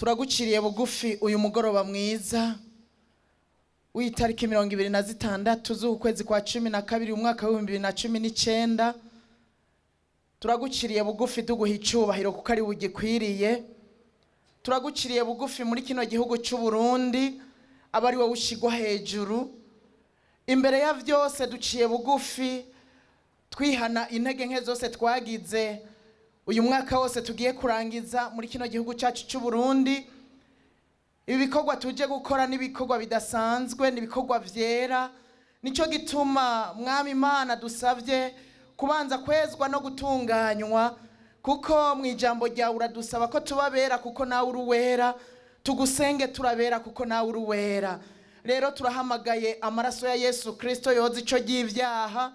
Turaguciriye bugufi uyu mugoroba mwiza w'itariki 26 z'ukwezi kwa 12, umwaka w'2019. Turaguciriye bugufi tuguha icubahiro kuko ari bugikwiriye. Turaguciriye bugufi muri kino gihugu cy'u Burundi, aba ari wowe ushigwa hejuru imbere ya byose. Duciye bugufi twihana intege nke zose twagize uyu mwaka wose tugiye kurangiza muri kino gihugu cyacu cy'u Burundi. Ibi bikorwa tuje gukora n'ibikorwa bidasanzwe, n'ibikorwa vyera. Nico gituma, Mwami Imana, dusabye kubanza kwezwa no gutunganywa, kuko mu ijambo ryawe uradusaba ko tubabera kuko nawe uri uwera, tugusenge turabera kuko nawe uri uwera. Rero turahamagaye amaraso ya Yesu Kristo yoza ico ry'ivyaha,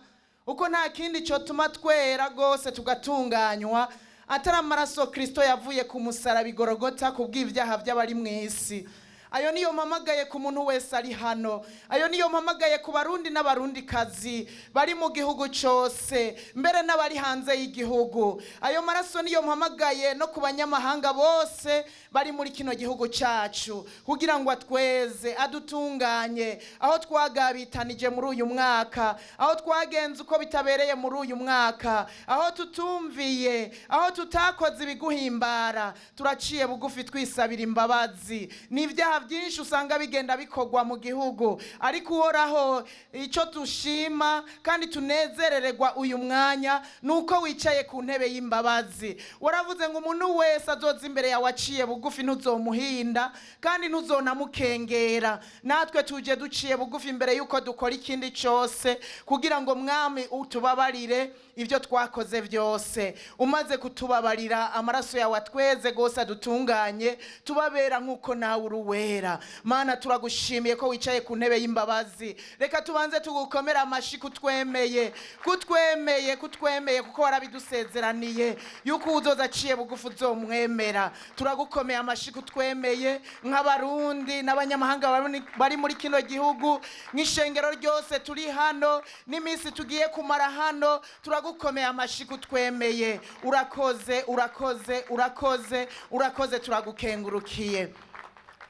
uko nta kindi cyotuma twera rwose tugatunganywa atari amaraso Kristo yavuye ku musaraba igorogota ku bw'ibyaha by'abari mu isi. Ayo niyo mpamagaye ku muntu wese ari hano, ayo niyo mpamagaye ku Barundi n'Abarundikazi bari mu gihugu cyose, mbere n'abari hanze y'igihugu. Ayo maraso niyo mpamagaye no ku banyamahanga bose bari muri kino gihugu cyacu, kugira ngo atweze, adutunganye aho twagabitanije muri uyu mwaka, aho twagenze uko bitabereye muri uyu mwaka, aho tutumviye, aho tutakoze ibiguhimbara. Turaciye bugufi twisabira imbabazi. Ni ibyaha byinshi usanga bigenda bikorwa mu gihugu, ariko Uhoraho, icyo dushima kandi tunezerererwa uyu mwanya ni uko wicaye ku ntebe y'imbabazi. Waravuze ngo umuntu wese azoza imbere yawe aciye bugufi ntuzomuhinda kandi ntuzonamukengera. Natwe tuje duciye bugufi imbere y'uko dukora ikindi cyose, kugira ngo, Mwami, utubabarire ibyo twakoze byose. Umaze kutubabarira, amaraso yawe atweze rwose, adutunganye, tubabera nk'uko nawe uri uwera. Mana, turagushimiye ko wicaye ku ntebe y'imbabazi. Reka tubanze tugukomere amashi kutwemeye, kutwemeye, kutwemeye, kuko warabidusezeraniye yuko uzoza aciye bugufi uzomwemera. Turagukomeye amashi kutwemeye nk'Abarundi n'abanyamahanga bari muri kino gihugu, nk'ishengero ryose turi hano n'iminsi tugiye kumara hano. Turagukomeye amashi kutwemeye. Urakoze, urakoze, urakoze, urakoze, turagukengurukiye.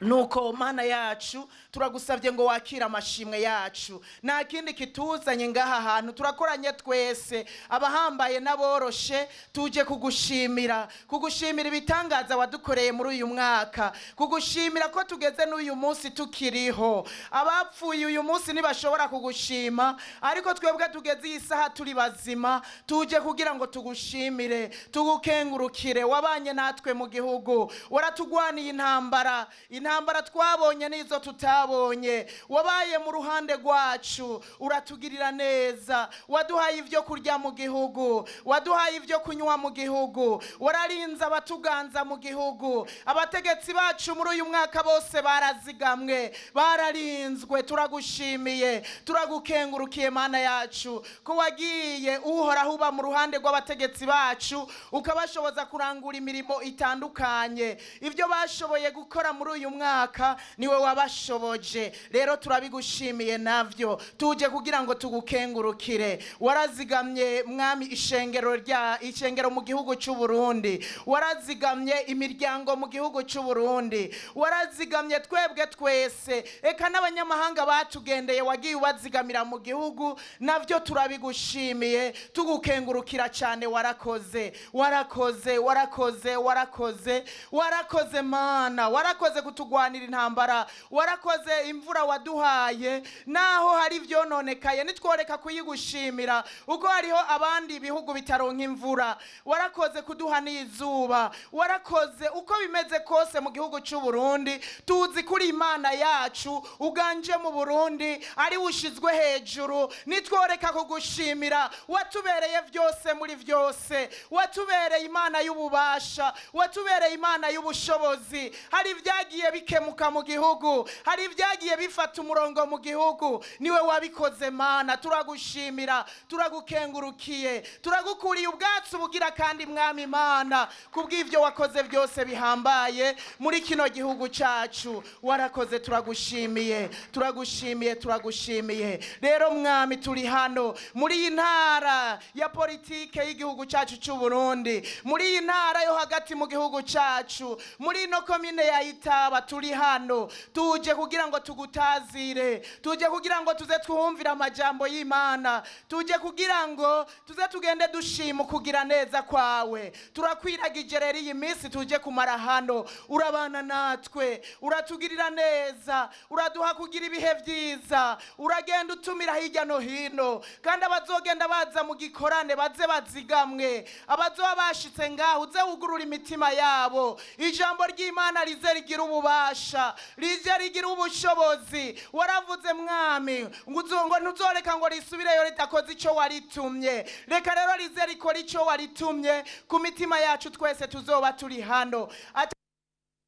Nuko, Mana yacu, turagusabye ngo wakire amashimwe yacu. Nta kindi kituzanye ngaha hantu, turakoranye twese, abahambaye n'aboroshe, tuje kugushimira, kugushimira ibitangaza wadukoreye muri uyu mwaka, kugushimira ko tugeze n'uyu munsi tukiriho. Abapfuye uyu munsi ntibashobora kugushima, ariko twebwe tugeze iyi saha turi bazima, tuje kugira ngo tugushimire, tugukengurukire. Wabanye natwe mu gihugu, waratugwaniye intambara, intambara twabonye n'izo tutabonye. Wabaye mu ruhande rwacu, uratugirira neza. Waduhaye ibyo kurya mu gihugu, waduhaye ibyo kunywa mu gihugu, wararinze abatuganza mu gihugu. Abategetsi bacu muri uyu mwaka bose barazigamwe, bararinzwe. Turagushimiye, turagukengurukiye, Mana yacu, ko wagiye, Uhoraho, uba mu ruhande rw'abategetsi bacu, ukabashoboza kurangura imirimo itandukanye. Ibyo bashoboye gukora muri uyu mwaka niwe wabashoboje, rero turabigushimiye navyo. Tuje kugira ngo tugukengurukire. Warazigamye, Mwami, ishengero rya ishengero mu gihugu cy'u Burundi, warazigamye imiryango mu gihugu cy'u Burundi, warazigamye twebwe twese, eka n'abanyamahanga batugendeye wagiye ubazigamira mu gihugu. Navyo turabigushimiye, tugukengurukira cyane. Warakoze, warakoze, warakoze, warakoze, warakoze, Mana. Warakoze kutugwanira intambara, warakoze imvura waduhaye naho hari ivyononekaye, nitworeka kuyigushimira uko hariho abandi bihugu bitaronka imvura. Warakoze kuduha n'izuba, warakoze. Uko bimeze kose, mu gihugu cy'u Burundi tuzi kuri Imana yacu uganje mu Burundi, ari ushizwe hejuru, nitworeka kugushimira. Watubereye byose muri byose, watubereye Imana y'ububasha, watubereye Imana y'ubushobozi. Hari ibyagiye. bikemuka mu gihugu, hari ibyagiye bifata umurongo mu gihugu. Niwe wabikoze Mana, turagushimira, turagukengurukiye, turagukuriye ubwatsi bugira. Kandi Mwami Mana, kubw'ibyo wakoze byose bihambaye muri kino gihugu cyacu, warakoze, turagushimiye, turagushimiye, turagushimiye. Rero Mwami, turi hano muri iyi ntara ya politike y'igihugu cyacu cy'u Burundi, muri iyi ntara yo hagati mu gihugu cyacu, muri ino komine ya Itaba. Turi hano tuje kugira ngo tugutazire, tuje kugira ngo tuze twumvire amajambo y'Imana, tuje kugira ngo tuze tugende dushima ukugira neza kwawe. Turakwiragije rero iyi minsi tuje kumara hano, urabana natwe, uratugirira neza, uraduha kugira ibihe byiza, uragenda utumira hirya no hino. Kandi abazogenda baza mu gikorane baze bazigamwe, abazoba bashitse ngaho uze wugurura imitima yabo, ijambo ry'Imana rize rigira ububasha, rize rigira ubushobozi. Waravuze Mwami ngo ntuzoreka ngo risubireyo ridakoze icyo waritumye. Reka rero rize rikora icyo waritumye ku mitima yacu twese tuzoba turi hano.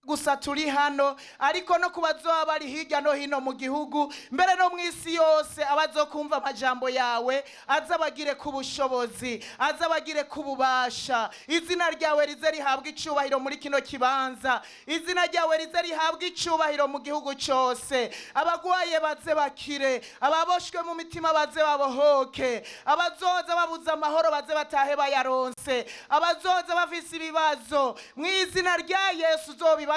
Gusa turi hano, ariko no ku bazoba bari hirya no hino mu gihugu, mbere no mu isi yose, abazokumva amajambo yawe, aza bagire ku bushobozi, aza bagire ku bubasha. Izina ryawe rize rihabwa icubahiro muri kino kibanza, izina ryawe rize rihabwa icubahiro mu gihugu cyose. Abagwaye baze bakire, ababoshwe mu mitima baze babohoke, abazoza babuze amahoro baze batahe bayaronse, abazoza bafise ibibazo, mu izina rya Yesu uzobibakemurire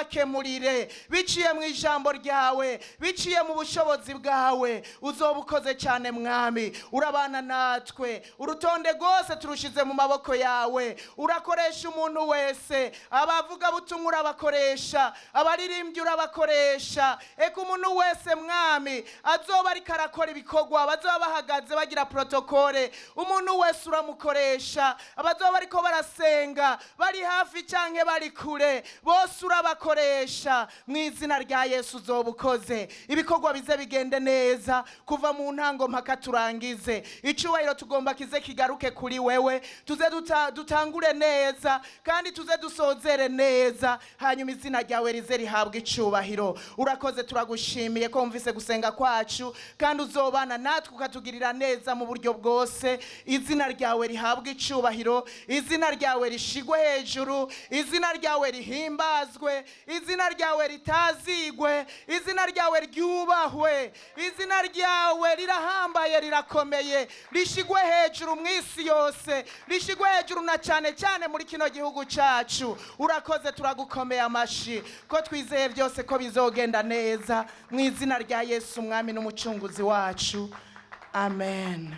biciye mu ijambo ryawe, biciye mu bushobozi bwawe. Uzoba ukoze cyane Mwami, urabana natwe. Urutonde rwose turushize mu maboko yawe. Urakoresha umuntu wese, abavuga butumwa urabakoresha, abaririmbyi urabakoresha, eka umuntu wese Mwami azoba ariko arakora ibikorwa, bazoba bahagaze bagira protocole, umuntu wese uramukoresha. Abazoba bariko barasenga bari hafi canke bari kure, bose urabakoresha. Mu izina rya Yesu uzoba ukoze, ibikorwa bize bigende neza kuva mu ntango mpaka turangize. Icubahiro tugomba kize kigaruke kuri wewe. Tuze dutangure neza kandi tuze dusozere neza, hanyuma izina ryawe rize rihabwe icubahiro. Urakoze, turagushimiye ko wumvise gusenga kwacu, kandi uzobana natwe ukatugirira neza mu buryo bwose. Izina ryawe rihabwe icubahiro, izina ryawe rishigwe hejuru, izina ryawe rihimbazwe, izina ryawe ritazigwe, izina ryawe ryubahwe. Izina ryawe rirahambaye, rirakomeye, rishigwe hejuru mu isi yose, rishigwe hejuru na cyane cyane muri kino gihugu cyacu. Urakoze, turagukomeye amashi ko twizeye byose ko bizogenda neza, mu izina rya Yesu Umwami n'Umucunguzi wacu, amen.